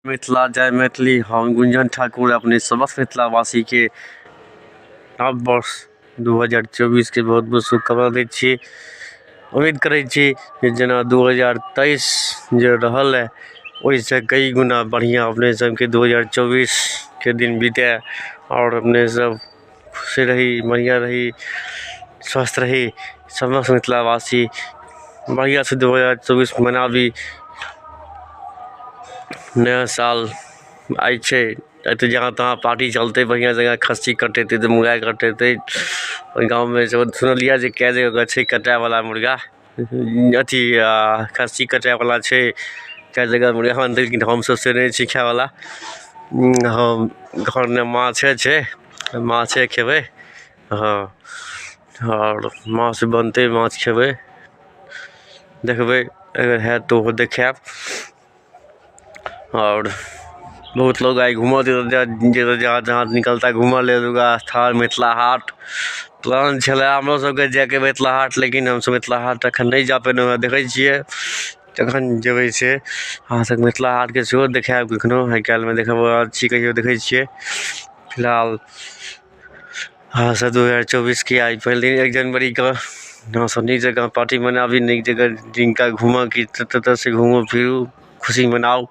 मिथिला जय मैथिली। हम गुंजन ठाकुर अपने समस्त मिथिलावासीके नव वर्ष 2024 के बहुत बहुत शुभकामना दै छी। उम्मीद करै छी जे जेना 2023 जे रहल है ओहिसँ कई गुना बढ़िआँ अपने सबके 2024 के दिन बीतै आओर अपने सब खुश रही, बढ़िआँ रही, स्वस्थ रही। समस्त मिथिलावासी बढ़िआँसँ 2024 मनाबी। नया साल आइ छै, एतऽ जहाँ तहाँ पार्टी चलतै, बढ़िआँ जकाँ खस्सी कटेतै तऽ मुर्गा कटेतै। ओहि गाममे सुनलियै जे कए जगहके छै कटायवला मुर्गा, अथी खस्सी कटायवला छै, कए जगह मुर्गा बनतै, लेकिन हमसब से नहि छी खायवला। हम घरमे माछे छै, माछे खेबै। हँ, आओर माछ बनतै, माछ खेबै। देखबै, अगर हैत तऽ ओहो देखायब। आओर बहुत लोग आइ घूमऽ जहाँ जहाँ निकलता घूमऽ लेल दुर्गा स्थान, मिथिला हाट। प्लान छलै हमरो सबके जायके मिथिला हाट, लेकिन हमसब मिथिला हाट एखन नहि जा पेलहुँ हेँ। देखै छियै कखन जेबै से। अहाँसबके मिथिला हाटके सेहो देखायब कखनो। आइ काल्हिमे देखब छी, कहियो देखै छियै। फिलहाल अहाँसब 2024 के आइ पहिल दिन 1 जनवरीके अहाँसब नीक जकाँ पार्टी मनाबी, नीक जकाँ जिनका घूमऽके ततऽ से घूमू फिरू, खुशी मनाउ।